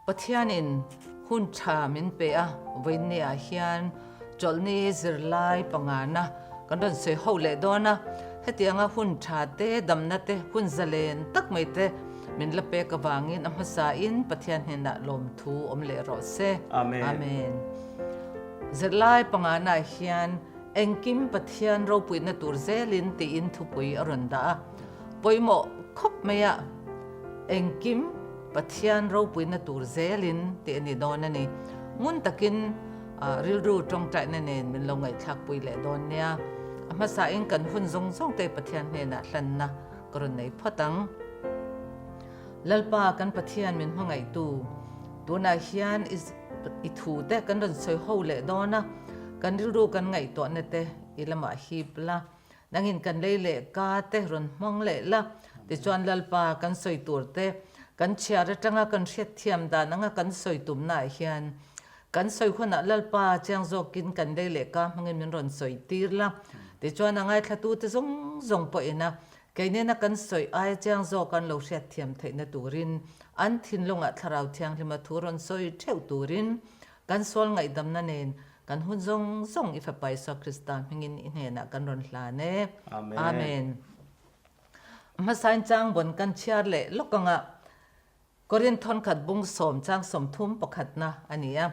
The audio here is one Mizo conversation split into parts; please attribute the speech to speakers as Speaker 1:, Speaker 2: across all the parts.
Speaker 1: Pathianin hun tha min pe a, vawiinniah hian chawlhni zirlai pangana kan rawn sawi ho leh dawn a. Hetianga hun tha te, damna te, hun zalen tak mai te min la pek avangin a hmasain Pathian hnenah lawmthu awm leh rawh se. Amen. Zirlai pangana hian engkim Pathian ropuina tur zelin tiin thupui a rawn dah a. Pawimawh khawp mai a, engkim Pathian ropuina tur zelin tih a ni dawn a ni. Ngun takin rilru tawngtaina nen min lo ngaihthlakpui leh dawn nia. A hmasain kan hun zawng zawng te Pathian hnenah hlanna ka rawn nei phawt ang. Lalpa kan Pathian min hmangaihtu, tunah hian i thu te kan rawn sawi ho leh dawn a, kan rilru kan ngaihtuahna te i lamah hip la. Nangin kan lei leh ka te rawn hmang leh la, tichuan Lalpa kan sawi tur te, kan chhiar atanga kan hriatthiam dan anga kan sawi tumnaah hian kan sawi hunah Lalpa chiang zawkin kan lei leh ka hmangin min rawn sawi tir la, tichuan a ngaithlatute zawng zawng pawhin a kei nena kan sawi aia chiang zawk an lo hriatthiam theihna turin an thinlungah Thlarau Thianghlima thu rawn sawi theuh turin kan sual ngaihdamna nen Kan hun zawng zawng i Fapa Isua Krista hmingin i hnenah kan rawn hlan e. Amen. Hmasain chang bon kan chhiar leh lawk anga Korinth thawnkhat bung sawm chang 30 pakhatna a ni a.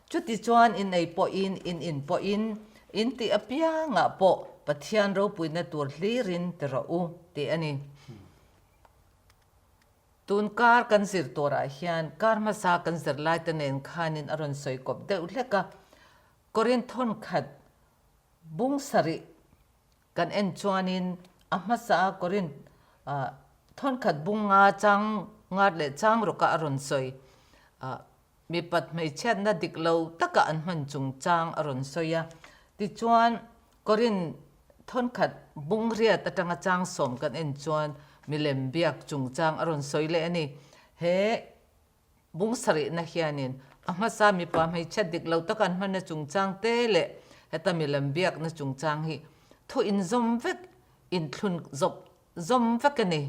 Speaker 1: Chuti chuan in ei pawhin in in pawhin in tih apiangah pawh Pathian ropuina tur hlirin ti rawh u tih a ni. Tun kar kan zir turah hian kar hmasa kan zir lai te nen khanin a rawn sawi kawp deuh hlek a. Korinth thawnkhat bung sarih kan en chuanin a hmasa a Korinth thawnkhat bung nga chang ngat leh chang rawka a rawn sawi. Mipat hmeichhiatna dik lo taka an hman chungchang a rawn sawi a. Tichuan Korinth thawnkhat bung riat atanga chang sawm kan en chuan milem biak chungchang a rawn sawi leh a ni. He bung sarihna hianin a hmasa mipa hmeichhia dik lo taka an hmanna chungchang te leh heta milem biakna chungchang hi thu inzawm vek, inthlun zawp zawm vek a ni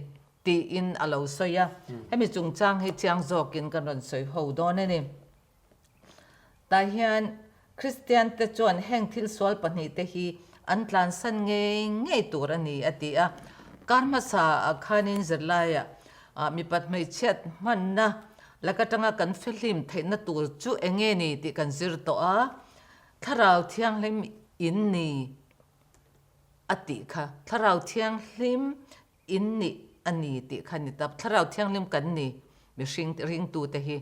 Speaker 1: tiin a lo sawi a. Hemi chungchang hi chiang zawkin kan rawn sawi ho dawn a ni. Tah hian Kristiante chuan heng thil sual pahnihte hi an tlansan ngei ngei tur a ni, a ti a. Kar hmasa ah khanin zirlaiah mipat hmeichhiat hmanna lak atanga kan fehlim theihna tur chu eng nge ni tih kan zir tawh a, Thlarau Thianghlim in ni a tih kha. Thlarau Thianghlim in nih a ni tih kha ni ta. Thlarau Thianghlim kan ni mihring ringtute hi.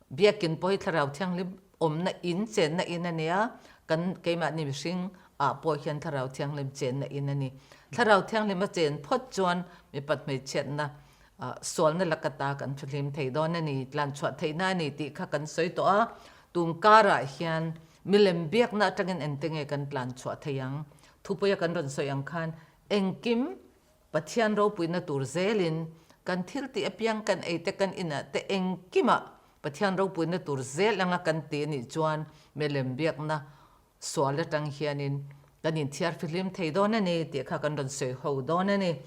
Speaker 1: Biakin pawh hi Thlarau Thianghlim awmna in chenna in a nia, kan keimahni mihring ah pawh hian Thlarau Thianghlim chenna in a ni. Thlarau Thianghlim a chen phawt chuan mipat hmeichhiatna sualna laka ta kan thahlim thei dawn a ni, tlanchhuah theihna a ni tih kha kan sawi tawh a. Tun karah hian milem biakna atangin engte nge kan tlanchhuah thei ang? Thupuia kan rawn sawi ang khan Engkim Pathian ropuina tur zelin kan thil tih apiang kan ei te kan inah te engkimah Pathian ropuina tur zel anga kan ti anih chuan milem biakna sual atang hianin kan inthiar fihlim thei dawn a ni tih kha kan rawn sawi ho dawn a ni.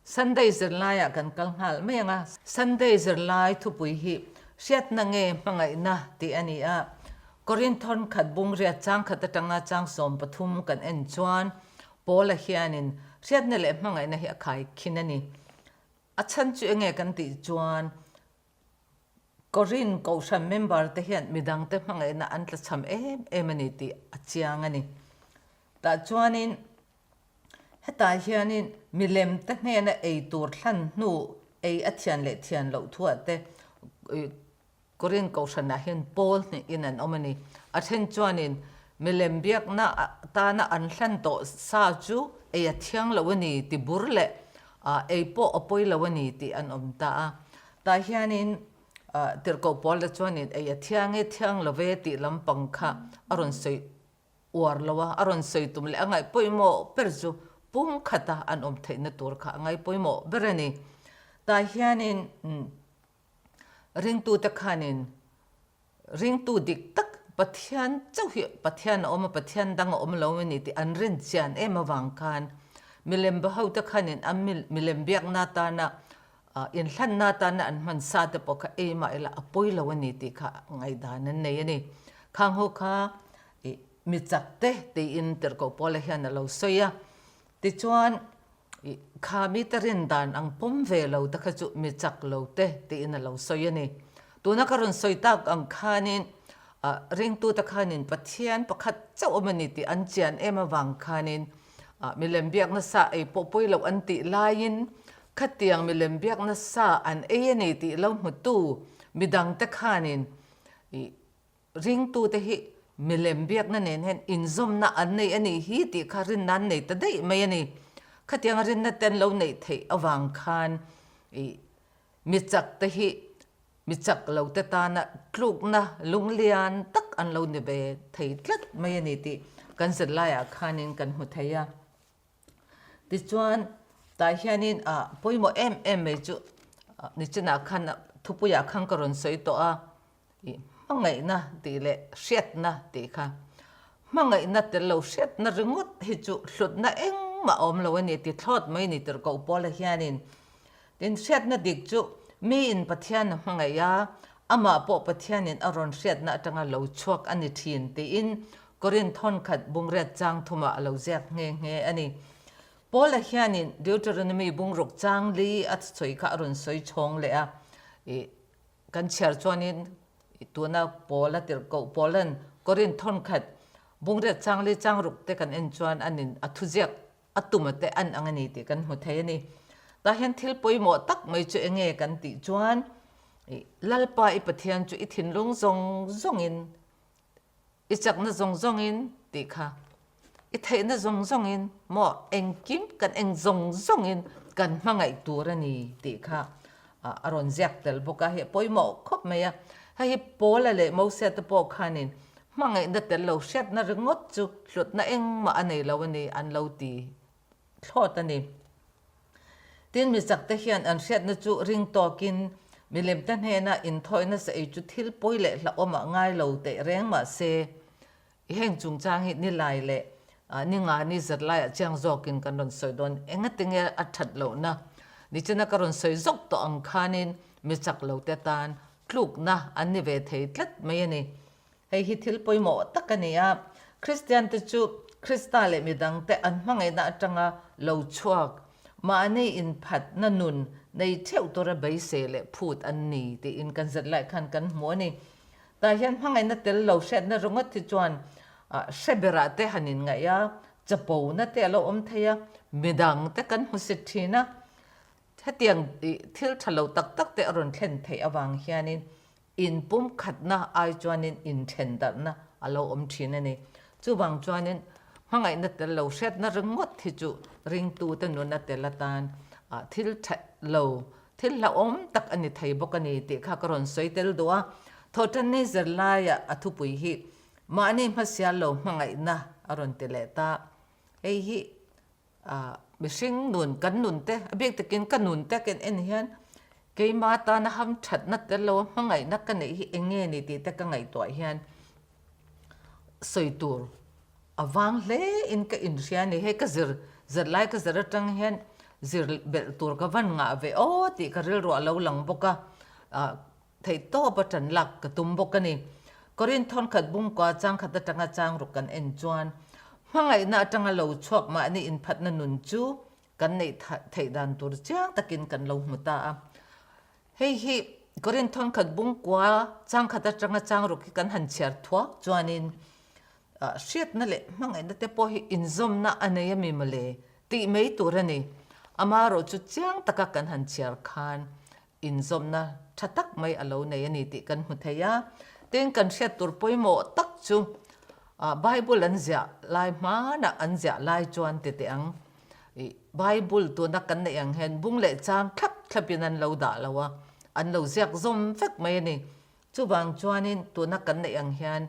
Speaker 1: Sunday zirlaiah kan kal nghal mai ang a. Sunday zirlai thupui hi hriatna nge hmangaihna tih a ni a. Korinthon khat bungriat chang khat atanga chang 13 kan en chuan Paula hianin hriatna leh hmangaihna hi a khai khin a ni. A chhan chu enge kan tih chuan Korinth kohhran member te hian midangte hmangaihna an tlachham em em a ni tih a chiang a ni. Tah chuanin hetah hianin milem te hnena ei tur hlan hnu ei a thian leh thian loh thuah te Korinth kohhranah hian Paul hnihin an awm a ni. A then chuanin milem biakna atana an hlan tawh sa chu ei a thiang lo a ni ti bur leh ei pawh a pawi lo a ni tih an awm ta a. Tah hianin Tirhkoh Paula chuanin ei a thiang e, thiang lo ve tih lampang kha a rawn sawi uar lo a, a rawn sawi tum leh a ngaih pawimawh ber chu pum khata an awm theihna tur kha a ngaih pawimawh ber a ni. Tah hianin Ringtute khanin ringtu dik tak Pathian chauh hi Pathian a awm a, Pathian dang a awm lo a ni tih an rin chian em avang khan milem ba hote khanin an milem biakna atana Inhlanna atana an hman sa te pawh kha ei mah ila a pawi lo a ni tih kha ngaihdan an nei a ni. Khang ho kha ih mi chak te tiin Tirhkoh Paula hian a lo sawi a. Tichuan ih kha mite rin dan ang pawm ve lo te kha chu mi chak lo te tiin a lo sawi a ni. Tuna ka rawn sawi tak ang khanin ah ringtute khanin Pathian pakhat chauh awm a ni tih an chian em avang khanin Milem biak nasa ei pawh pawi loh an tih laiin khatiang milem biak nasa an ei a ni tih lo hmutu midangte khanin ih ringtute hi milem biakna nen hian inzawmna an nei a nih hi tih kha rinna an nei ta daih mai a ni. Khatiang rinna te an lo neih theih avang khan ih Mi chak te hi mi chak lo te tana tlukna lunglian tak an lo ni ve thei tlat mai a ni tih kan zirlaiah khanin kan hmu thei a. Tichuan, tah hianin ah pawimawh em em mai chu nichinah khan thupuiah khan ka rawn sawi tawh a, ih hmangaihna tih leh hriatna tih kha. Hmangaihna tel lo hriatna ringawt hi chu hlutna engmah a awm lo a ni ti thlawt mai ni tirhkoh Paula hianin Tin, hriatna dik chu miin Pathian a hmangaih a, amah pawh Pathianin a rawn hriatna atanga lo chhuak a ni thin tiin Korinth thawnkhat bungriat chang thumah a lo ziak nghe nghe a ni. Paula hianin Deuteronomy bungruk chang li a sawi kha a rawn sawi chhawng leh a, ih kan chhiar chuanin tuna Paula tirhkoh Paula'n Korinth thawnkhat bungriat chang li chang ruk te kan en chuan anin a thuziak a tum a te an ang a ni tih kan hmu thei a ni. Tah hian thil pawimawh tak mai chu enge kan tih chuan ih Lalpa i Pathian chu i thinlung zawng zawngin, i chakna zawng zawngin tih kha i theihna zawng zawngin maw engkim kan eng zawng zawngin kan hmangaih tur a ni tih kha a rawn ziak tel bawk a, hei a pawimawh khawp mai a. Hei hi Paula leh Mosia te pawh khanin Hmangaihna tel lo hriatna ringawt chu hlutna engmah a nei lo a ni an lo ti thlawt a ni. Tin, mi chakte hian an hriatna chu ring tawkin milemte hnena inthawi nasa ei chu thil pawi leh hlauhawmah ngai lo teh reng mah se, heng chungchang hi nilai leh ni nga ni zat laiah chiang zawkin kan rawn sawi dawn. Engatinge a that lohna nichina ka rawn sawi zawk tawh ang khanin mi chak lote tan tlukna an ni ve thei tlat mai a ni. Hei hi thil pawimawh tak a ni a, Kristiante chu Krista leh midangte an hmangaihna atanga lo chhuak, mahni inphatna nun nei theuh tura beisei leh phut an ni tiin kan zet lai khan kan hmu a ni. Tah hian hmangaihna tel lo hriatna ringawt hi chuan hre berah te han inngaih a, chapona te a lo awm thei a, midangte kan hmu sit thin a, hetiang thil tha lo tak tak te a rawn thlen theih avang hianin Inpumkhatna ai chuanin inthendarhna a lo awm thin a ni. Chuvang chuanin hmangaihna tel lo hriatna ringawt hi chu ringtute nuna tel atan thil tha lo, thil hlauhawm tak a ni thei bawk a ni tih kha ka rawn sawi tel duh a. Thawhtanni zirlaia a thupui hi mahni hmasial lo hmangaihna a rawn ti leh ta. Hei hi Mihring nun, kan nun te, a bik takin ka nun te kan en hian keima tana hamthatna tel lo a hmangaihna ka neih hi eng nge ni tih te ka ngaihtuah hian sawi tur a vang hle in ka inhria a ni. Hei ka zir zirlai ka zir atang hian zir belh tur ka van ngah ve aw tih ka rilru a lo lang bawk a. Theihtawp a ṭan lak ka tum bawk a ni. Korinth thawnkhat bungkua changkhat atanga changruk kan en chuan hmangaihna atanga lo chhuak mahni inphatna nun chu kan neih theih dan tur chiang takin kan lo hmu ta a. Hei hi Korinth thawnkhat bungkua changkhat atanga changruk hi kan han chhiar thuak chuanin hriatna leh hmangaihna te pawh hi inzawmna a nei a mi mawle tih mai tur a ni. Amaherawhchu chiang taka kan han chhiar khan inzawmna tha tak mai a lo nei a ni tih kan hmu thei a. Tin, kan hriat tur pawimawh tak chu Bible an ziah lai hmanah an ziah lai chuan ti teh ang. Ih Bible tuna kan neih ang hian bung leh chang thlap thlapin an lo dah lo a, an lo ziak zawm vek mai a ni. Chuvang chuanin tuna kan neih ang hian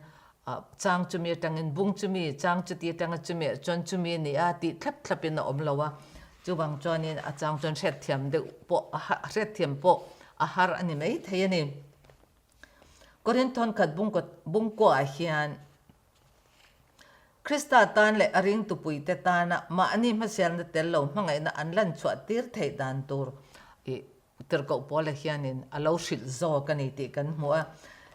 Speaker 1: chang chumi atangin bung chumi, chang chuti atanga chumi ah chuan chumi a ni a tih thlap thlapin a awm lo a. Chuvang chuanin a chang chuan hriatthiam deuh pawh a hriatthiam pawh a har a ni mai thei a ni. Korinth thawnkhat bungkuah hian Krista tan leh a ringtupuite tana mahni hmasialna tel lo hmangaihna an lan chhuah tir theih dan tur ih. Tirhkoh Paula hianin a lo hrilh zawk a ni tih kan hmu a.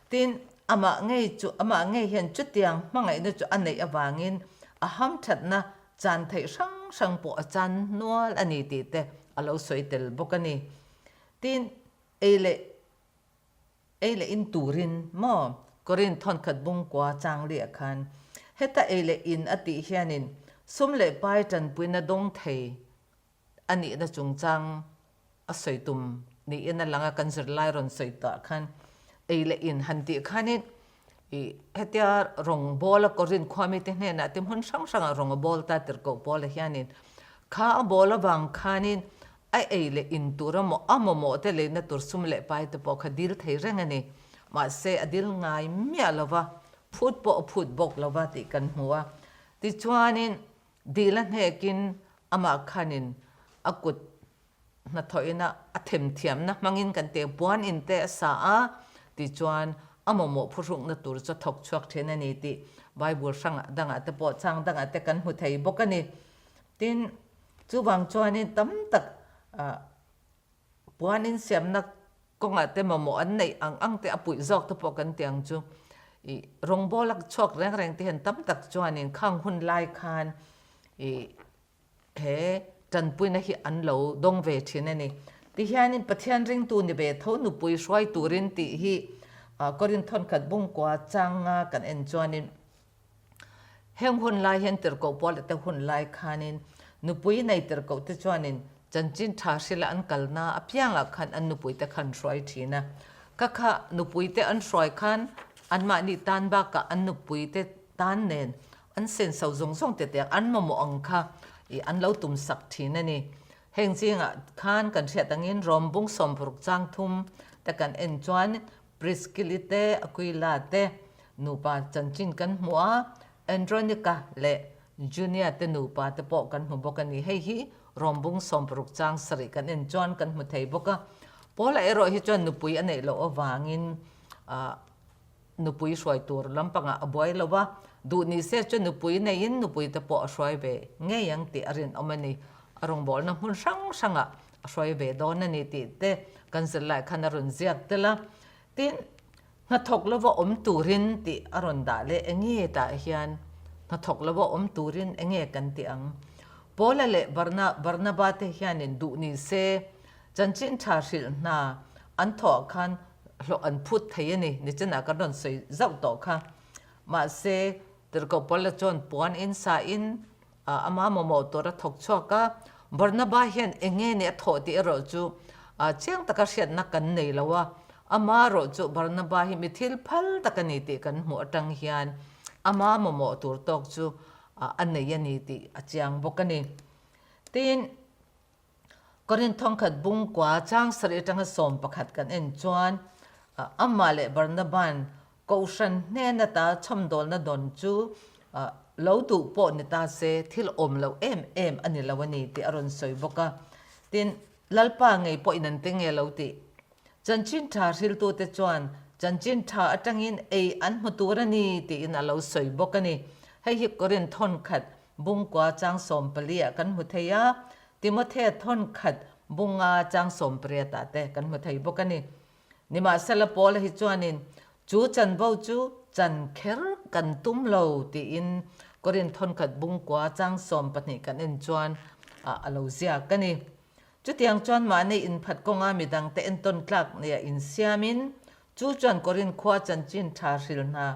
Speaker 1: Tin, amah ngei chu, amah ngei hian chutiang hmangaihna chu a neih avangin a hamthatna chan theih hrang hrang pawh a chan hnual a ni tih te a lo sawi tel bawk a ni. Tin, ei leh ei leh in turin maw Korin thawnkhat bungkua changli ah khan heta ei leh in a tih hianin sum leh pai tanpuina dawng thei a nihna chungchang a sawi tum niin a lang a, kan zirlai rawn sawi tah khan ei leh in han tih khanin ih hetia rawng bawl a Korin khua mite hnenah te hmun hrang hrangah rawng a bawl ta tirhkoh Paula hianin kha a bawl avang khanin a ei leh in tur a maw a mamawh te leina tur sum leh pai te pawh kha dil thei reng a ni. Mahse a dil ngai miah lova, phut pawh a phut bawk lova tih kan hmu a. Tichuanin Dil a hnekin amah khanin a kut hnathawhina a themthiamna hmangin kan teh puan in te a sa a, tichuan a mamawh phuhrukna tur chu a thawk chhuak thin a ni tih Bible hrangah dangah te pawh chang dangah te kan hmu thei bawk a ni. Tin, chuvang chuanin tam tak Puan insiamna kawngah te mamawh an neih ang ang te a puih zawk te pawh kan ti ang chu. Ih rawngbawla chhuak reng reng te hian tam tak chuanin khang hun lai khan ih he tanpuina hi an lo dawng ve thin a ni. Tihianin Pathian ringtu ni ve tho nupui hruai turin tih hi Korinth thawnkhat bungkua changa kan en chuanin Heng hun lai hian tirhkoh Paula te hun lai khanin nupui nei tirhkoh te chuanin chanchin tha hrila an kalna apiangah khan an nupui te khan hruai thin a. Ka kha nupui te an hruai khan anmahni tan bakah an nupui te tan nen an senso zawng zawng te te an mamawh ang kha ih an lo tum sak thin a ni. Heng zingah khan kan hriat angin Rom bung sawmparuk chang thum te kan en chuan Priskili te, Aquila te nupa chanchin kan hmu a, Andronika leh Junia te nupa te pawh kan hmu bawk a ni. Hei hi Rawmbung 60 chang sarih kan en chuan kan hmu thei bawk a. Paula erawh hi chuan nupui a neih loh avangin nupui hruai tur lampangah a buai lo a, duh ni se chuan nupui neiin nupui te pawh a hruai ve ngei ang tih a rinawm a ni. A rawngbawlna hmun hrang hrangah a hruai ve dawn a ni tih te kan zirlai khan a rawn ziak tel a. Tin, hnathawk lova awm turin tih a rawn dah leh enge tah hian hnathawk lova awm turin enge kan tih ang? Paula leh Barna Barnaba te hianin duh ni se chanchin tha hrilh hna an thawh khan hlawh an phut thei a ni, nichinah kan rawn sawi zauh tawh kha. Mahse, Tirhkoh Paula chuan puan in sa in Ama mamawh tur a thawk chhuak a, Barnaba hian eng nge nih a thawh tih erawh chu chiang taka hriatna kan nei lo a, ama erawh chu Barnaba hi mi thil phal tak a ni tih kan hmuh atang hian ama mamawh tur tawk chu a nei a ni tih a chiang bawk a ni. Tin, Korinth thawngkhat bungkua chang sarih atanga 11 kan en chuan amah leh Barnaba'n Kohhran hnen ata chhawmdawlna dawn chu lo duh pawh ni ta se thil awm loh em em a ni lo a ni tih a rawn sawi bawk a. Tin, Lalpa ngei pawhin an ti nge lo tih. Chanchin tha hriltute chuan chanchin tha atangin ei an hmu tur a ni tiin a lo sawi bawk a ni. Hei hi Korinth thawnkhat bungkua chang 14 ah kan hmu thei a, Timothea thawnkhat bunga chang 18 ah te kan hmu thei bawk a ni. Nimahsela Paula hi chuanin chu chanvo chu chan kher kan tum lo tiin Korinth thawnkhat bungkua chang 12 kan en chuan a lo ziak a ni. Chutiang chuan mahni inphat kawnga midangte entawn tlak nia insiamin chu chuan Korinth khua chanchin tha hril hna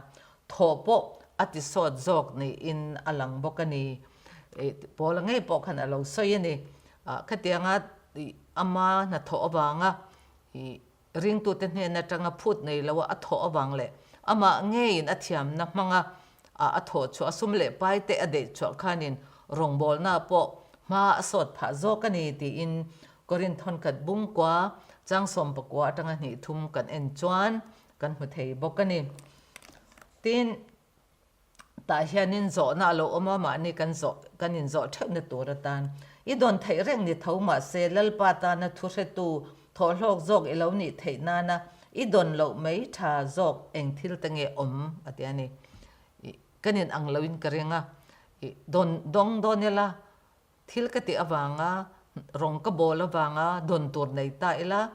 Speaker 1: thawh pawh a ti sawt zawk niin a lang bawk a ni. Paula ngei pawh khan a lo sawi a ni. Khatianga ama hnathawh avanga I ringtute hnen atanga phut nei loa a thawh avang leh amah ngeiin a thiamna hmanga a thawh chhuah, a sum leh pai te a deih chhuah khanin rawngbawlna pawh hma a sawt phah zawk a ni tiin Korinth thawnkhat bungkua chang 19 atanga 23 kan en chuan kan hmu thei bawk a ni. Tin, Tah hianin zawhna a lo awm a, mahni kan zawh, kan inzawh theuhna tur atan. I dawn theih reng ni tho mahse Lalpa tana thu hretu thawhhlawk zawk i lo nih theih nana i dawn loh mai tha zawk eng thil te nge awm a ti a ni. I kan in ang loin ka ring a, i dawn dawng dawn ila Thil ka tih avanga Rawng ka bawl avanga dawn tur nei ta ila,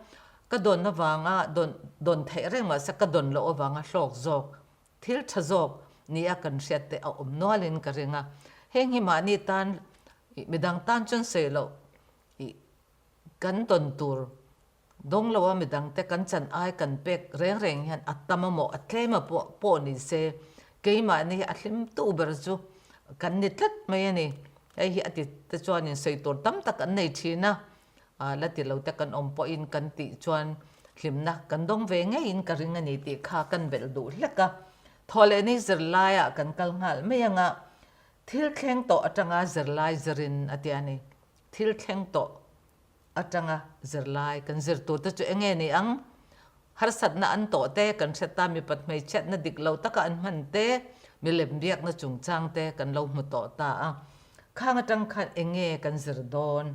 Speaker 1: ka dawn avanga dawn dawn theih reng mahse ka dawn loh avanga hlawk zawk, thil tha zawk nia kan hriat te a awm nualin ka ring a. Heng hi mahni tan midang tan chuan sawi loh ih kan dawn tur Dawng lo a midangte kan chan ai kan pek reng reng hian a tam a maw a tlem a pawh pawh ni se keimahni hi a hlim tu ber chu kan ni tlat mai a ni. Hei hi a ti te chuanin sawi tur tam tak an nei thin a, la ti lo te kan awm pawhin kan tih chuan hlimna kan dawng ve ngeiin ka ring a ni tih kha kan belh duh hlek a. Thawhlehni zirlaiah kan kal nghal mai anga thil thleng tawh atanga zirlai zirin a ti a ni. Thil thleng tawh atanga zirlai kan zir tur te chu eng nge ni ang? Harsatna an tawh te, kan hre ta mipat hmeichhiatna dik lo taka an hman te, milem biakna chungchang te kan lo hmu tawh ta a. Khang atang khan eng nge kan zir dawn?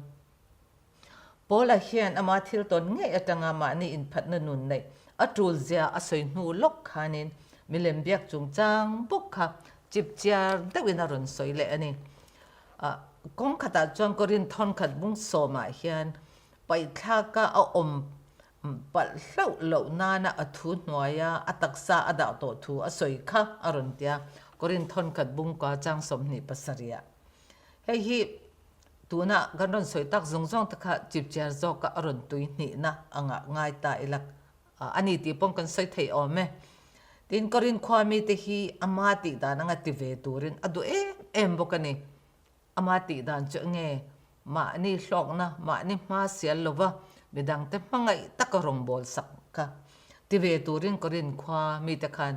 Speaker 1: Paula hian ama thil tawn ngei atanga mahni inphatna nun neih a tul zia a sawi hnu lawk khanin milem biak chungchang bawk kha chipchiar deuhin a rawn sawi leh a ni. Kawng khatah chuan Korin thawnkhat bung sawmah hian paihthlaka a awm palh hlauh loh nana a thu hnuaia a taksa a dah tawh thu a sawi kha a rawn ti a, Korin thawnkhat bungkua chang 27 ah. Hei hi tuna kan rawn sawi tak zawng zawng te kha chipchiar zawka a rawn tui hnihna anga ngai ta ila a ni tih pawm kan sawi thei awm e. Tin, Korin khua mite hi ama tih dan anga ti ve turin a duh em em bawk a ni. Ama tih dan chu enge mahni hlawkna, mahni hma sial lova midangte hmangaih taka rawngbâwl sak kha ti ve turin Korin khua mite khan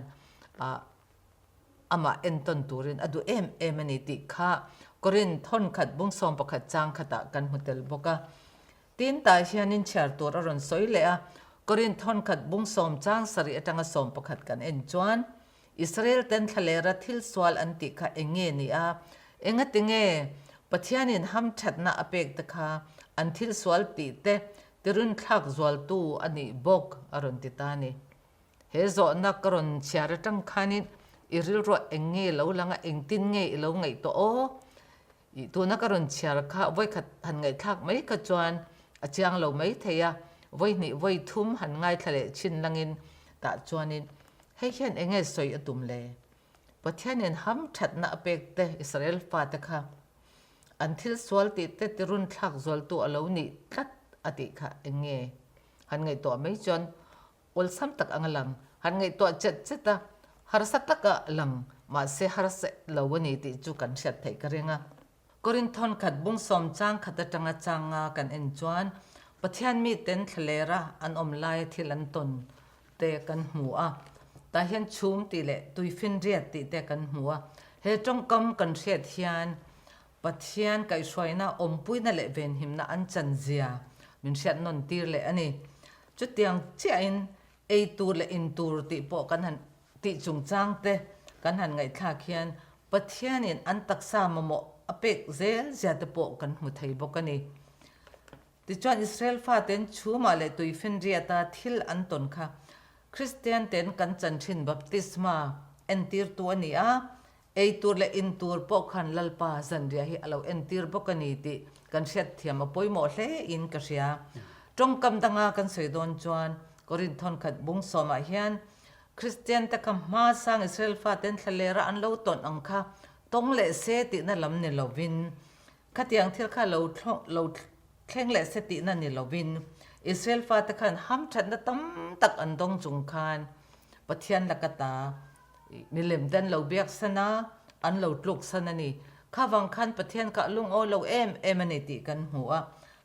Speaker 1: amah entawn turin a duh em em a ni tih kha Korin thawnkhat bung 11 chang khatah kan hmu tel bawk a. Tin, tah hianin chhiar tur a rawn sawi leh a, Korinth thawnkhat bung sawm chang sarih atanga 11 kan en chuan, Israel ten thlalera thil sual an tih kha eng nge ni a, engati nge Pathianin hamthatna a pek te kha an thil sual tih te tirunthlak zualtu a nih bawk a rawn ti ta a ni. He zawhna ka rawn chhiar atang khanin i rilruah eng nge lo lang a, engtin nge i lo ngaihtuah aw? I tuna ka rawn chhiar kha vawikhat han ngaihthlak mai kha chuan a chiang lo mai thei a, vawihnih vawi thum han ngaithla leh chhin langin tah chuanin hei hian eng nge sawi a tum le? Pathianin hamthatna a pek te Israel fate kha an thil sual tih te tirunthlak zualtu a lo nih tlat a tih kha eng nge han ngaihtuah mai chuan Awlsam tak anga lang, han ngaihtuah chet chet a, harsa taka lang, mahse harsa lo a ni tih chu kan hriat theih ka ring a. Korinthon khat bung sawm chang khat atanga changa kan en chuan Pathian miten thlalera an awm laia thil an tawn te kan hmu a. Tah hian chhum tih leh tuifinriat tih te kan hmu a. He tawngkam kan hriat hian Pathian kaihhruaina awmpuina leh venhimna an chan zia min hriat nawn tir leh a ni. Chutiang chiahin ei tur leh in tur tih pawh kan han tih chungchang te kan han ngaihthlak hian Pathianin an taksa mamawh a pek zel zia te pawh kan hmu thei bawk a ni. Tichuan Israel faten chhumah leh tuifinriata thil an tawn kha Kristian ten kan chan thin baptisma entirtu a ni a, Ei tur leh in tur pawh khan Lalpa zanriah hi a lo entir bawk a ni tih kan hriatthiam a pawimawh hle in ka hria. Tawngkam danga kan sawi dawn chuan Korinth thawnkhat bung sawmah hian Kristian te kha hma sang Israel faten thlalera an lo tawn ang kha tawng leh se tihna lam ni lovin khatiang thil kha lo lo thleng leh se tihna ni lovin Israel fate khan hamthatna tam tak an dawng chung khan Pathian laka ta Milem te an lo biak san a, an lo tluk san a ni. Kha vang khan Pathian kha a lungawi lo em em a ni tih kan hmu a,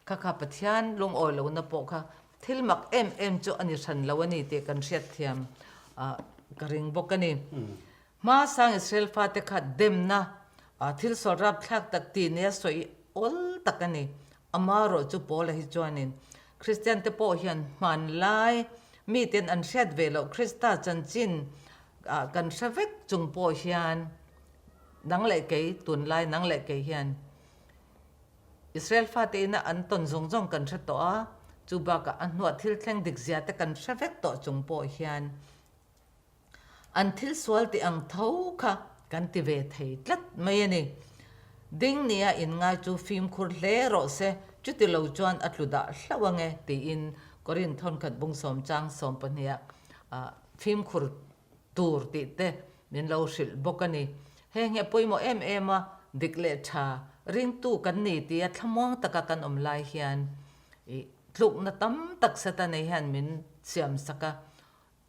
Speaker 1: kha kha Pathian lungawi lohna pawh kha thil mak em em chu a ni hran lo a ni tih kan hriatthiam ka ring bawk a ni. Hma sang Israel fate kha demna thil sawl rapthlak tak ti nia sawi awl tak a ni. Amarawh chu Paula hi chuanin Kristiante pawh hian hmanlai miten an hriat ve loh Krista chanchin kan hre vek chung pawh hian nang leh kei, tunlai nang leh kei hian Israel fate ina an tawn zawng zawng kan hre tawh a, chu bakah a hnuah thil thleng dik zia te kan hre vek tawh chung pawh hian An thil sual tih ang tho kha kan ti ve thei tlat mai a ni. Ding nia inngai chu fimkhur hle rawh se. chuti lo chuan a tlu dah hlauh ang e, tiin Korinth thawnkhat bung sawmchang sawmpahniha fimkhur tur tih te min lo hrilh bawk a ni. Heng hi a pawimawh em em a, dik leh tha ringtu kan ni tia thlamuang taka kan awm lai hian ih tlukna tam tak Setana hian min siam sak a,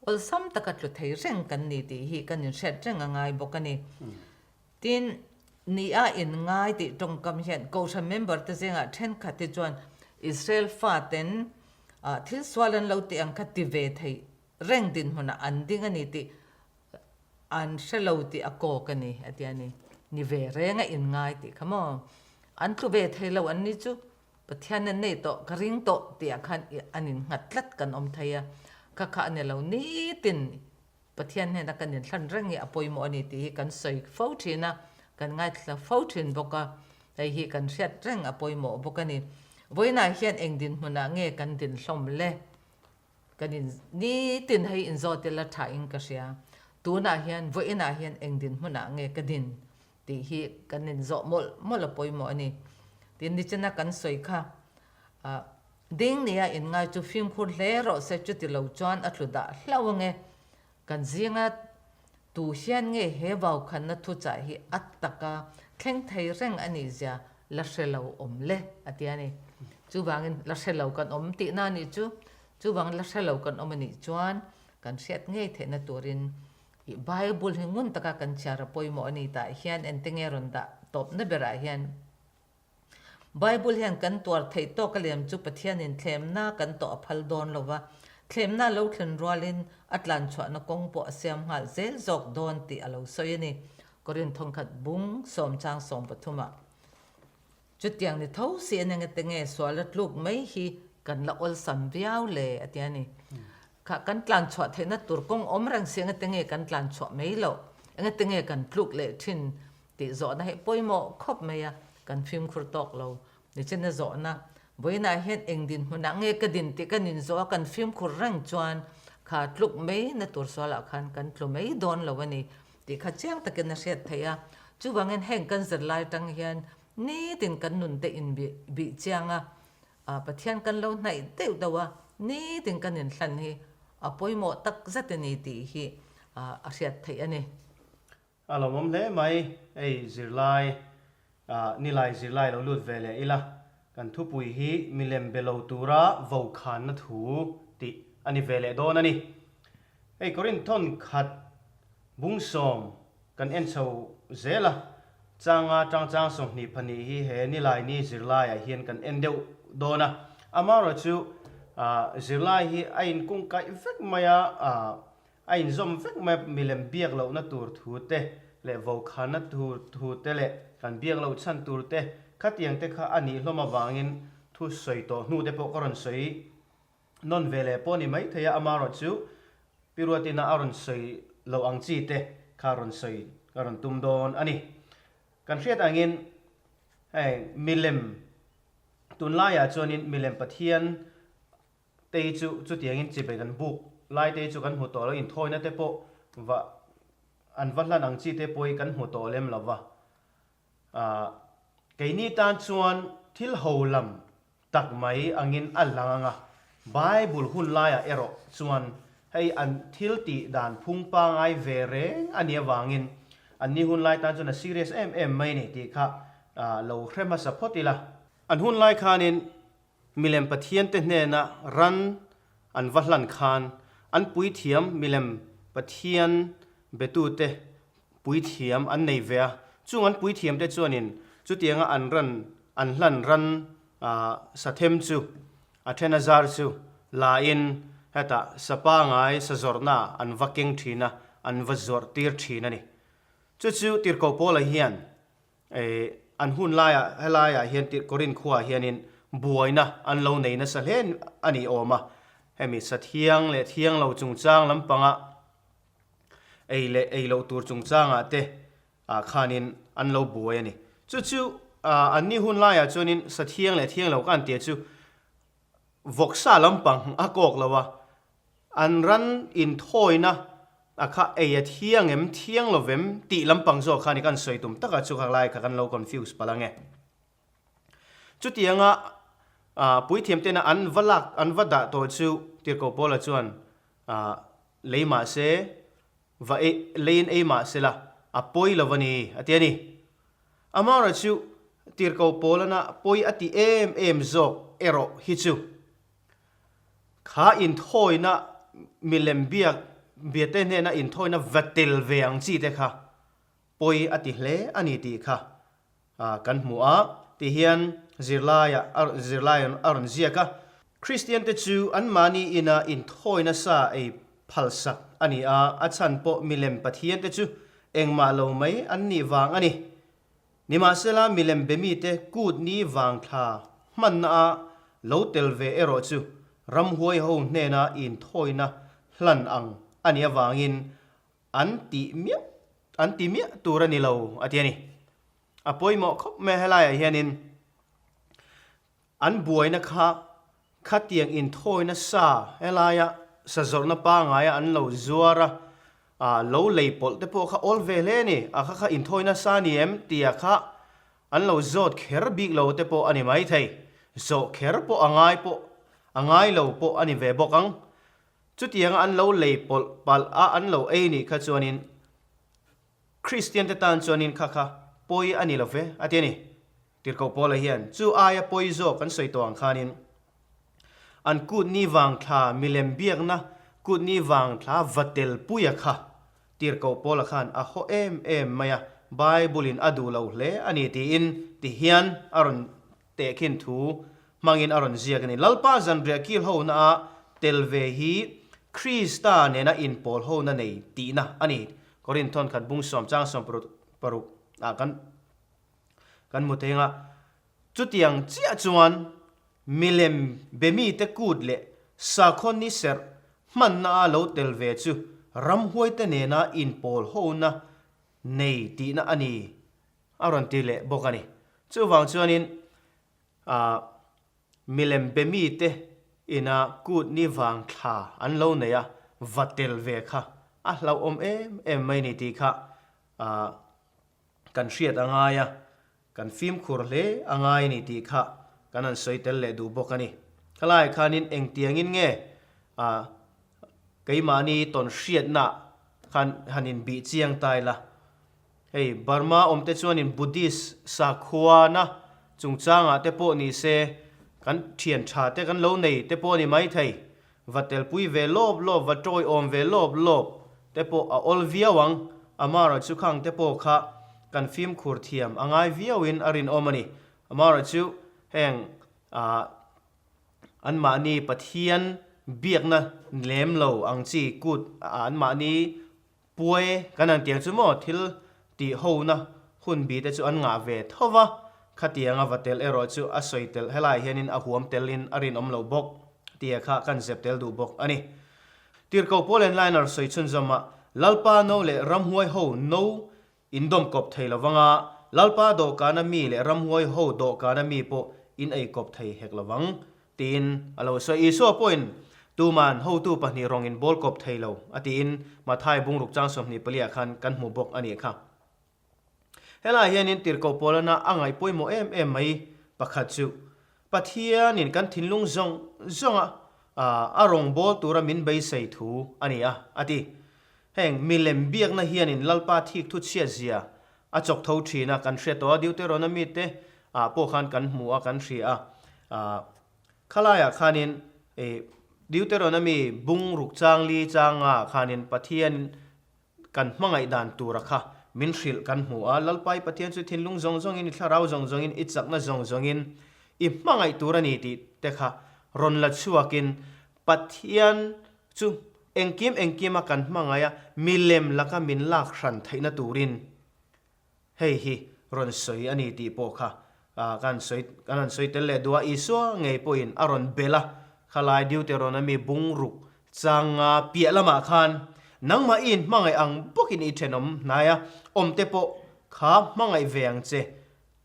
Speaker 1: awlsam taka tlu thei reng kan ni tih hi kan inhriat reng a ngai bawk a ni. Tin, ni a inngai tih tawngkam hian Kohhran member te zingah thenkhat hi chuan Israel faten thil sual an lo tih ang kha ti ve thei reng dinhmunah an ding a ni tih an hre lo tih a kawk a ni, a ti a ni. Ni ve reng a inngai tih kha maw? An tlu ve thei lo an ni chu Pathian an nei tawh, ka ring tawh tihah khan an innghat tlat kan awm thei a, kha kha a ni lo nitin Pathian hnena kan inhlan reng hi a pawimawh a ni tih hi kan sawi fo thin a, kan ngaithla fo thin bawk a, hei hi kan hriat reng a pawimawh bawk a ni. Vawiinah hian eng dinhmunah nge kan din hlawm le? Kan in nitin hei inzawt ila tha in ka hria. Tunah hian vawiinah hian eng dinhmunah nge ka din tih hi kan inzawh mawlh mawlh a pawimawh a ni. Tin, nichina kan sawi kha ding nia inngai chu fimkhur hle rawh se chuti lo chuan a tlu dah hlauh ange. Kan zinga tu hian nge he vaukhanna thuchah hi a taka thleng thei reng a nih zia la hre lo awm le a ti a ni. Chuvangin la hre lo kan awm tihna a nih chu. Chuvangin la hre lo kan awm a nih chuan kan hriat ngei theihna turin I Bible hi ngun taka kan chhiar a pawimawh a ni tah hian ente nge rawn dah tawpna berah hian Bible hian kan tuar theih tawk a lem chu Pathianin thlemna kan tawh a phal dawn lo va, thlemna lo thlen rualin a tlan chhuahna kawng pawh a siam nghal zel zawk dawn tih a lo sawi a ni. Korinth thawnkhat bung sawmchang sawmpathumah. Chutiang ni tho si a nenge te nge sual a tluk mai hi kan la awlsam viau le a ti a ni. Kha kan tlan chhuah theihna tur kawng awm reng si enge te nge kan tlan chhuah mai loh, enge te nge kan tluk leh thin tih zawhna hi pawimawh khawp mai a, kan fimkhur tawk lo. Nichina zawhna, Vawiinah hian eng dinhmunah nge ka din tih kan inzawh a, kan fimkhur reng chuan kha tluk mai na tur sualah khan kan tlu mai dawn lo a ni tih kha chiang takin a hriat theih a. Chuvangin heng kan zirlai atang hian Nitin kan nun te in bih chiang a, Pathian kan lo hnaih deuh deuh a, nitin kan inhlan hi a pawimawh tak zet a ni tih hi a hriat theih a ni.
Speaker 2: A lawmawm hle mai, hei zirlai, nilai zirlai lo lut ve leh ila, kan thupui hi milem be lo tura vokhanna thu tih a ni ve leh dawn a ni. Hei Korinthon khat bungsawm Kan en chho zel a, changa tangchang 22 hi he Nilaini zirlaiah hian kan en deuh dawn a. Amaherawh chu zirlai hi a inkungkaih vek mai a, a inzawm vek mai a, milem biak lohna tur thu te leh vokhanna tur thu te leh kan biak loh chhan tur te khatiang te kha a nih hlawm avangin thu sawi tawh hnu te pawh ka rawn sawi Nawn ve leh pawh ni mai thei a, amaherawh chu Pi Ruatina a rawn sawi lo ang chi te kha rawn sawi ka rawn tum dawn a ni. Kan hriat angin hei milem tunlaiah chuanin milem Pathian te hi chu chutiangin chibai kan buk lai te hi chu kan hmu tawh lo, inthawina te pawh va an va hlan ang chi te pawh hi kan hmu tawh lem lo va. Keini tan chuan thil ho lam tak mai angin a lang ang a, Bible hun laiah erawh chuan hei an thil tih dan phung pangai ve reng a nih avangin anni hun lai tan chuan a serious em em mai a ni tih kha lo hre hmasa phawt ila. An hun lai khanin milem pathiante hnena ran an va hlan khan an puithiam milem pathian betute puithiam an nei ve a, chung an puithiamte chuanin chutianga an ran an hlan ran sathem chu a then a zar chu lain hetah sa pangai sa zawrhna an va keng thin a, an va zawrh tir thin a ni. Chu chu Tirhkoh Paula hian an hun laiah helaiah hian Korinth khuaah hianin buaina an lo nei nasa hle a ni awm a, hemi sa thiang leh thiang lo chungchang lampanga ei leh ei loh tur chungchangah te ah khanin an lo buai a ni. Chu chu an ni hun laiah chuanin sa thiang leh thiang lo ka an tia chu vawksa lampang a kawk lo a, an ran inthawina a kha ei a thiang em thiang lo vem tih lampang zawk kha ni kan sawi tum takah chu kha lai kha kan lo confuse palh ang e. Chutianga. Puithiam tena an va lak, an va dah tawh chu Tirhkoh Paula chuan lei mah se, va ei, leiin ei mah se la, a pawi lo a ni, a ti a ni. Amaherawhchu chu Tirhkoh Paulana pawi a ti em em zawk erawh hi chu kha inthawina milem biak biate hnena inthawina va tel ve ang chi te kha pawi a ti hle a ni tih kha kan hmu a, ti hian zirlaia zirlai a rawn ziak a. Kristiante chu anmahni ina inthawina sa ei phalsak a ni a, a chhan pawh milem pathiante chu engmah lo mai an nih vang a ni. Nimahsela milem be mite kut ni vang thla hmanna a lo tel ve erawh chu ramhuai ho hnena inthawina hlan ang a nih avangin An tih miah an ti miah tur a ni lo a ti a ni. A pawimawh khawp mai a helaiah hianin an buaina kha khatiang inthawina sa helaia sa zawrhna pangaia an lo zuar a, ah lo lei pawlh te pawh kha awl ve hle a ni. A kha kha inthawina sa ni em tia kha an lo zawt kher bik lo te pawh a ni maithei. Zawh kher pawh a ngai pawh a ngai lo pawh a ni ve bawk ang. Chutianga an lo lei pawlh palh a an lo ei nih kha chuanin Kristiante tan chuanin kha kha pawi a ni lo ve a ti a ni. Tirhkoh Paula hian chu aia pawi zawk an sawi tawh ang khanin an kut ni vang thla milem biakna kut ni vang thla va tel puia kha Tirhkoh Paula khan a haw em em mai a, Bible-in a duh lo hle a ni tiin ti hian a rawn Tehkhin thu hmangin a rawn ziak a ni. Lalpa zanriah kil hona a tel ve hi Krista nena inpawl hona nei tihna a ni. Korinthon khat bung sawm chang sawm paruk ah kan kan hmu thei ang a. Chutiang chiah chuan milem be mite kut leh sakhaw ni serh hmanna a lo tel ve chu ramhuaite nena inpawl hona nei tihna a ni. A rawn ti leh bawk a ni. Chuvang chuanin ah milem be mite ina kut ni vang thla an lo nei a, va tel ve kha a hlauhawm em em mai ni tih kha ah kan hriat a ngai a, kan fimkhur hle a ngai a ni tih kha kan han sawi tel leh duh bawk a ni. Khalaiah khanin engtiangin nge ah keimahni tawn hriatna khan han inbih chiang ta ila. Hei Burma awmte chuanin Buddhist sakhuana chungchangah te pawh ni se kan thian tha te kan lo nei te pawh a ni maithei. Va telpui ve lawp lawp, va tawiawm ve lawp lawp te pawh a awl viau ang. Amaherawhchu khang te pawh kha kan fimkhur thiam a ngai viauin a rinawm a ni. Amaherawhchu heng ah anmahni Pathian biakna lem lo ang chi kut anmahni Puai kan han tiang chu maw thil tih hona hun bi te chu an ngah ve tho va, khatianga va tel erawh chu a sawi tel helaiah hianin a huam telin a rinawm lo bawk tia kha kan zep tel duh bawk a ni. Tirhkoh Paul and Liner sawi chhunzawmah Lalpa no leh ramhuai ho no In dawm kawp thei lo vang a, Lalpa dawhkana mi leh ramhuai ho dawhkana mi pawh in ei kawp thei hek lo vang, tiin a lo sawi. Isua pawhin, Tuman hotu pahnih rawng in bawl kawp thei lo, a tiin Mathai bungruk chang 24 ah khan kan hmu bawk a nih kha. Helaiah hianin tirhkoh Paulana a ngaih pawimawh em em mai pakhat chu Pathianin kan thinlung zawng zawnga a rawngbâwl tura min beisei thu a ni a, a ti. Heng milem biakna hianin Lalpa thik thu chhiatzia a chawk tho thin a, kan hria tawh a, Deuteronomy te ah pawh khan kan hmu a, kan hria a. Khalaiah khanin Deuteronomy bung ruk chang li changa khanin Pathianin Kan hmangaih dan tura kha min hrilh kan hmu a, Lalpa i Pathian chu thinlung zawng zawngin, i thlarau zawng zawngin, i chakna zawng zawngin i hmangaih tur a ni tih te kha rawn la chhuakin Pathian chu engkim engkima kan hmangaih a, milem laka min lak hran theihna turin Hei hi rawn sawi a ni tih pawh kha kan sawi kan han sawi tel leh duh a, Isua ngei pawhin a rawn belh a, khalai Deuteronomy bungruk changa piah lamah khan nangmah i inhmangaih ang bawkin i thenawm hnai a, awmte pawh kha hmangaih ve ang che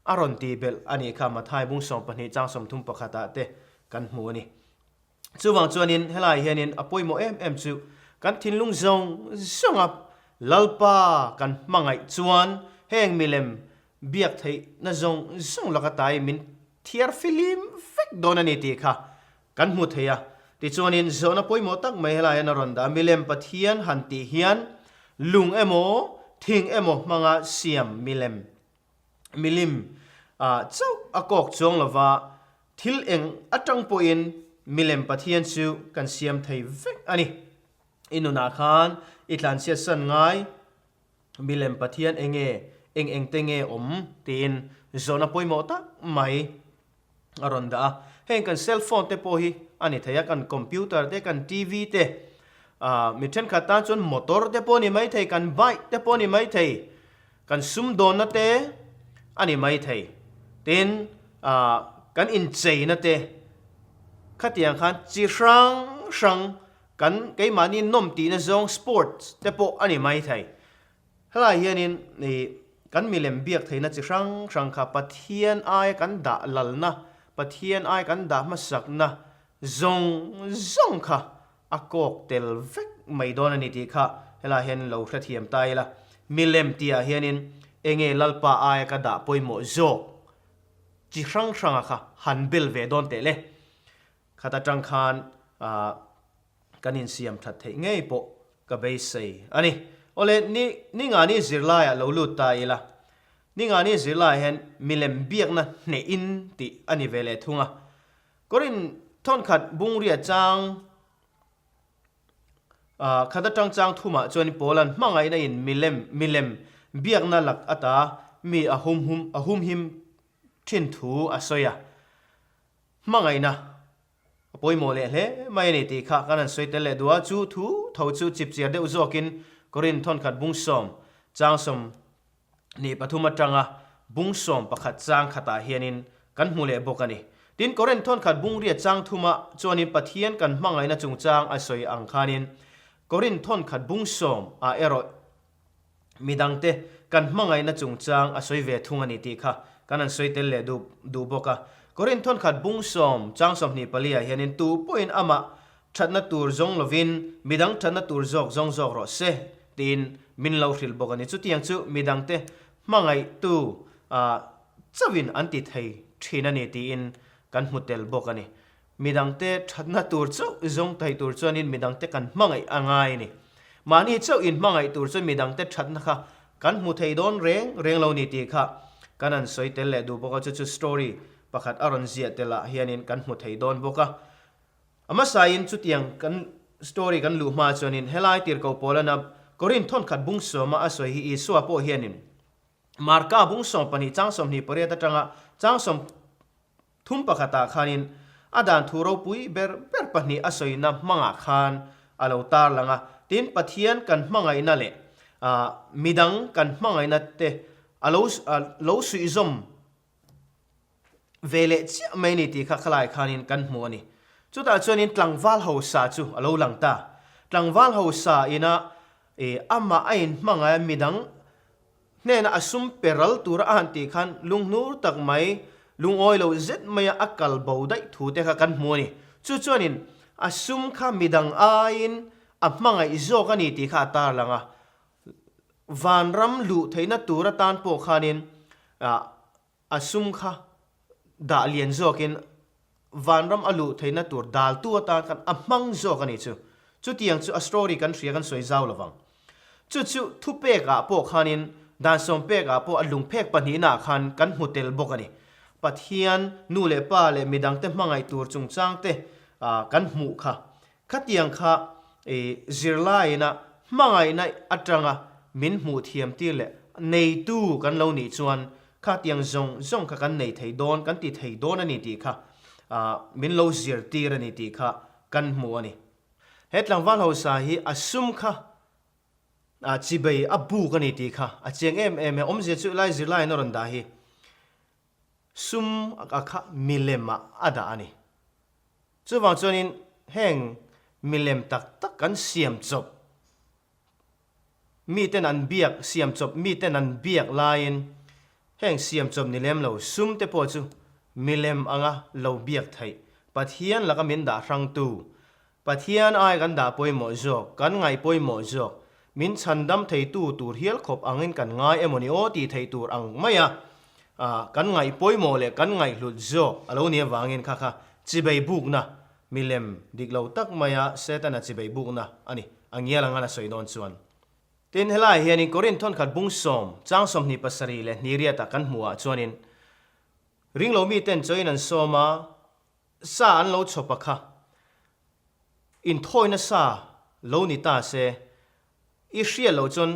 Speaker 2: a rawn tih belh a nih kha Mathai bung 12 chang 31 ah te kan hmu a ni. Chuvang chuanin helaiah hianin a pawimawh em em chu kan thinlung zawng zawnga Lalpa kan hmangaih chuan heng milem biak theihna zawng zawng laka tai min thiar filim vek. vek dawn a ni tih kha kan hmu thei a. Tichuanin zawhna pawimawh tak mai helai hian a rawn dah a, milem Pathian han tih hian lung emaw thing emaw hmanga siam milem milim chauh a kawk chuang lova thil eng atang pawhin milem Pathian chu kan siam thei vek a ni. I nunah khan i tlanchhiat san ngai milem Pathian enge eng eng te nge awm tiin zawhna pawimawh tak mai a rawn dah a. Heng kan cell phone te pawh hi a ni thei a, kan computer te, kan TV te, ah mi thenkhat tan chuan motor te pawh a ni mai thei, kan bike te pawh a ni mai thei, kan sumdawnna te a ni mai thei. Tin, ah kan incheina te khatiang khan chi hrang hrang kan keimahni nawm tihna zawng sports te pawh a ni mai thei. Helai hianin ih kan milem biak theihna chi hrang hrang kha Pathian aia kan dah lalna, Pathian aia kan dah hmasakna zawng zawng kha a kawk tel vek mai dawn a ni tih kha helai hian lo hrethiam ta ila. Milem tihah hianin enge Lalpa aia ka dah pawimawh zawk chi hrang hranga kha han bel ve dawn teh le. Khat atang khan kan insiam that theih ngei pawh ka beisei a ni. Awle, ni ni ngani zirlaiah lo lut ta ila, ni ngani zirlaiah hian milem biakna hnehin tih a ni ve leh thung a. Korin thawnkhat bungria chang khat atang chang thumah chuan Paula'n hmangaihna in milem milem biakna lak ata mi a humhum a humhim thin thu a sawi a. Hmangaihna a pawimawh leh hle mai a ni tih kha kan han sawi tel leh duh a, chu thu tho chu chipchiar deuh zawkin Korinth thawnkhat bungsawm chang 23 atanga bungsawm pakhat chang khatah hianin kan hmu leh bawk a ni. Tin, Korinth thawnkhat bungriat chang thuma chuanin Pathian kan hmangaihna chungchang a sawi ang khanin Korinth thawnkhat bungsawm ah erawh Midangte kan hmangaihna chungchang a sawi ve thung a ni tih kha kan han sawi tel leh duh duh bawk a. Korinth thawnkhat bung sawm chang 24 ah hianin tu pawhin amah thatna tur zawng lovin midang thatna tur zawk zawng zawk rawh se tiin min lo hrilh bawk a ni. Chutiang chu midangte hmangaihtu chauhin an ti thei thin a ni tiin kan hmu tel bawk a ni. Midangte thatna tur chauh zawng thei tur chuanin midangte kan hmangaih a ngai a ni. Mahni chauh inhmangaih tur chuan midangte thatna kha kan hmu thei dawn reng reng lo ni tih kha kan han sawi tel leh duh bawk a, chu chu story pakhat a rawn ziah tel ah hianin kan hmu thei dawn bawk a. A hmasain chutiang kan story kan luh hma chuanin helai tirhkoh Paulana Korinth thawnkhat bung sawma a sawi hi Isua pawh hianin Marka bung 12 chang 28 atanga chang sawm Thum pakhatah khanin a dan thu ropui ber ber pahnih a sawina hmangah khan a lo tarlang a, tin Pathian kan hmangaihna leh midang kan hmangaihna te a lo lo suihzawm ve leh chiah mai ni tih kha khalai khanin kan hmu a ni. Chutah chuanin tlangval hausa chu a lo lang ta. Tlangval hausa ina amah a inhmangaih a midang Hnenah a sum pe ral tura a han tih khan lunghnur tak mai, lungawi lo zet maia a kal bo daih thu te kha kan hmu a ni. Chu chuanin a sum kha midang aiin a hmangaih zawk a ni tih kha a tarlang a. Vanram luh theihna tur atan pawh khanin A sum kha dah lian zawkin vanram a luh theihna tur daltu atan khan a hmang zawk a ni chu. Chutiang chu a story kan hria kan sawi zau lovang. Chu chu thupekah pawh khanin dan sawmpekah pawh a lungphek pahnihnaah khan kan hmu tel bawk a ni. Pathian, nu leh pa leh midangte hmangaih tur chungchangte kan hmuh kha. Khatiang kha zirlaiina hmangaihna atanga min hmuh thiam tir leh neitu kan lo nih chuan khatiang zawng zawng kha kan nei thei dawn, kan ti thei dawn a ni tih kha min lo zirtir a ni tih kha kan hmu a ni. He tlangval hausa hi a sum kha chibei a buk a ni tih kha a chiang em em e. Awmzia chu lai zirlaiin a rawn dah hi sum a kha milem ah a dah a ni. Chuvang chuanin heng milem tak tak kan siam chawp, miten an biak siam chawp, miten an biak laiin heng siam chawp ni lem lo sum te pawh chu milem anga lo biak theih, Pathian laka min dah hrangtu, Pathian ai kan dah pawimawh zawk, kan ngaih pawimawh zawk, min chhandam theitu tur hial khawp angin kan ngai emaw ni aw tih theih tur ang maia. Kan ngaih pawimawh leh kan ngaihhlut zawk a lo nih avangin kha kha chibei bukna milem dik lo tak maia Setana chibei bukna a ni a ngial anga la sawi dawn chuan. Tin, helaiah hianin Korinth thawnkhat bung sawm, chang 27 leh hniriatah kan hmuhah chuanin ringlo miten chawiin an sawm a, sa an lo chhawp a kha inthawina sa lo ni ta se i hriat loh chuan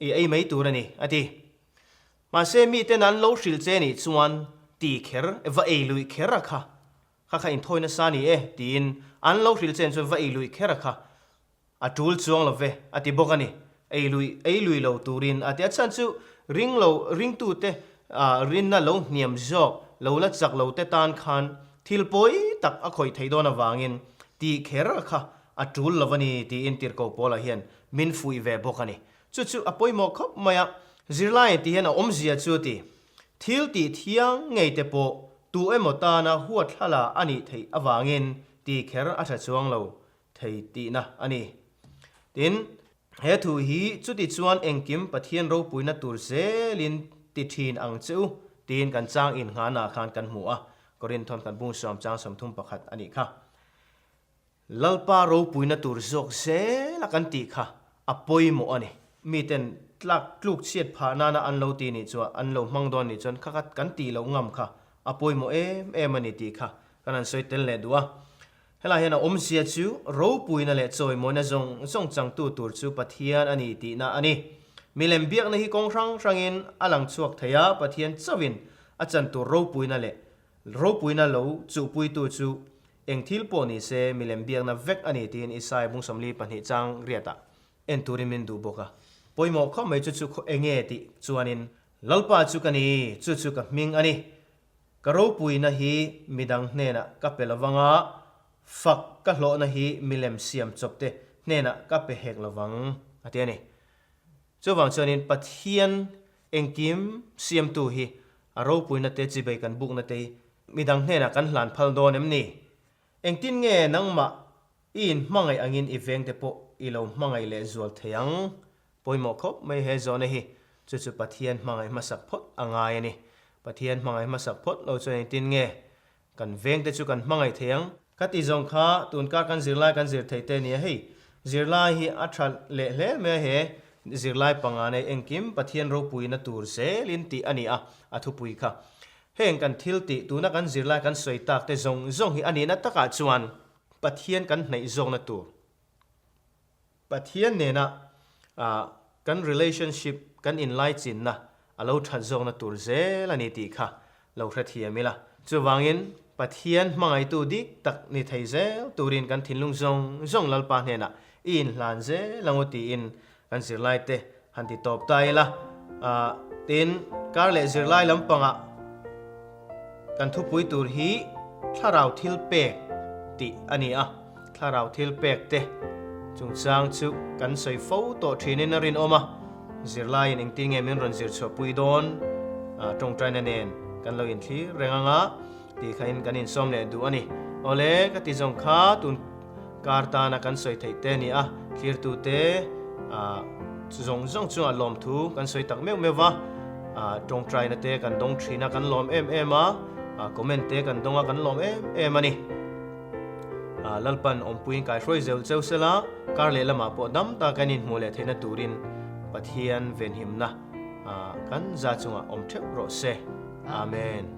Speaker 2: i ei mai tur a ni, a ti. Mahse, miten an lo hrilh che nih chuan ti kher, va ei luih kher a kha, kha kha inthawina sa ni e, tiin an lo hrilh che chuan va ei luih kher a kha, A tul chuang lo ve, a ti bawk a ni. Ei lui, ei lui lo turin a ti. A chhan chu ring lo, ringtute rinna lo hniam zawk, lo la chak lo te tan khan thil pawi tak a khawih theih dawn avangin tih kher kha a tul lo a ni tiin Tirhkoh Paula hian min fuih ve bawk a ni. Chu chu a pawimawh khawp mai a, zirlai tih hian a awmzia chu a ti. Thil tih thiang ngei te pawh tu emaw tana huatthlala a nih theih avangin tih kher a tha chuang lo thei tihna a ni. Tin, he thu hi chuti chuan engkim Pathian ropuina tur zelin ti thin ang che u tiin kan chang innghanah khan kan hmu a, Korinthon kan bung sawm chang 31 a nih kha. Lalpa ropuina tur zawk zela kan tih kha a pawimawh a ni. Miten tlak tluk chhiat phah nana an lo ti nih chuan, an lo hmang dawn nih chuan kha kha kan tih loh ngam kha a pawimawh em em a ni tih kha kan han sawi tel leh duh a. Helai hian a awmzia chu ropuina leh chawimawina zawng zawng changtu tur chu Pathian a ni tihna a ni. Milem biakna hi kawng hrang hrangin a lang chhuak thei a, Pathian chauhin a chan tur ropuina leh ropuina lo chuhpuitu chu eng thil pawh ni se milem biakna vek a ni tiin Isaia bung 42 chang riatah en turin min duh bawk a. Pawimawh khawp mai chu chu khaw enge tih chuanin Lalpa chu ka ni, chu chu ka hming a ni. Ka ropuina hi midang hnenah ka pe lovang a, fak ka hlawhna hi milem siam chawpte hnenah ka pe hek lovang, a ti a ni. Chuvang chuanin Pathian engkim siamtu hi a ropuina te chibei kan bukna te hi midang hnenah kan hlan phal dawn em ni? Engtin nge nangmah i inhmangaih angin i vengte pawh i lo hmangaih leh zual thei ang? Pawimawh khawp mai he zawhna hi, chu chu Pathian hmangaih hmasak phawt a ngai a ni. Pathian hmangaih hmasak phawt lo chuan engtin nge kan vengte chu kan hmangaih thei ang? Ka ti zawng kha tunkar kan zirlai kan zir thei te nia hei, zirlai hi a tha leh hle mai a he zirlai panga nei engkim Pathian ropuina tur zelin tih a ni a, a thupui kha. Heng kan thil tih tuna kan zirlai kan sawi tak te zawng zawng hi a nihna takah chuan Pathian kan hnaih zawkna tur. Pathian nena kan relationship, kan inlaichinna a lo that zawkna tur zel a ni tih kha lo hrethiam ila. Chuvangin Pathian hmangaihtu dik tak ni thei zel turin kan thinlung zawng zawng Lalpa hnenah i inhlan zel ang u tiin kan zirlaite han ti tawp ta ila. Tin, kar leh zirlai lampangah kan thupui tur hi thlarau thil pek tih a ni a. Thlarau thil pek te chungchang chu kan sawi fo tawh thinin a rinawm a, zirlaiin engtin nge min rawn zir chhuahpui dawn tawngtaina nen kan lo inthlir reng anga tih khain kan insawm leh duh a ni. Awle, ka ti zawng kha tun kar tana kan sawi theih te a ni a, thlirtute zawng zawng chungah lawmthu kan sawi tak meuh meuh va, tawngtaina te kan dawng thin a, kan lawm em em a, comment te kan dawng a, kan lawm em em a ni. Lalpan awmpuiin kaihruai zeuh cheu sela, kar leh lamah pawh dam tak kan inhmuh leh theihna turin Pathian venhimna kan za chungah awm theuh rawh se. Amen.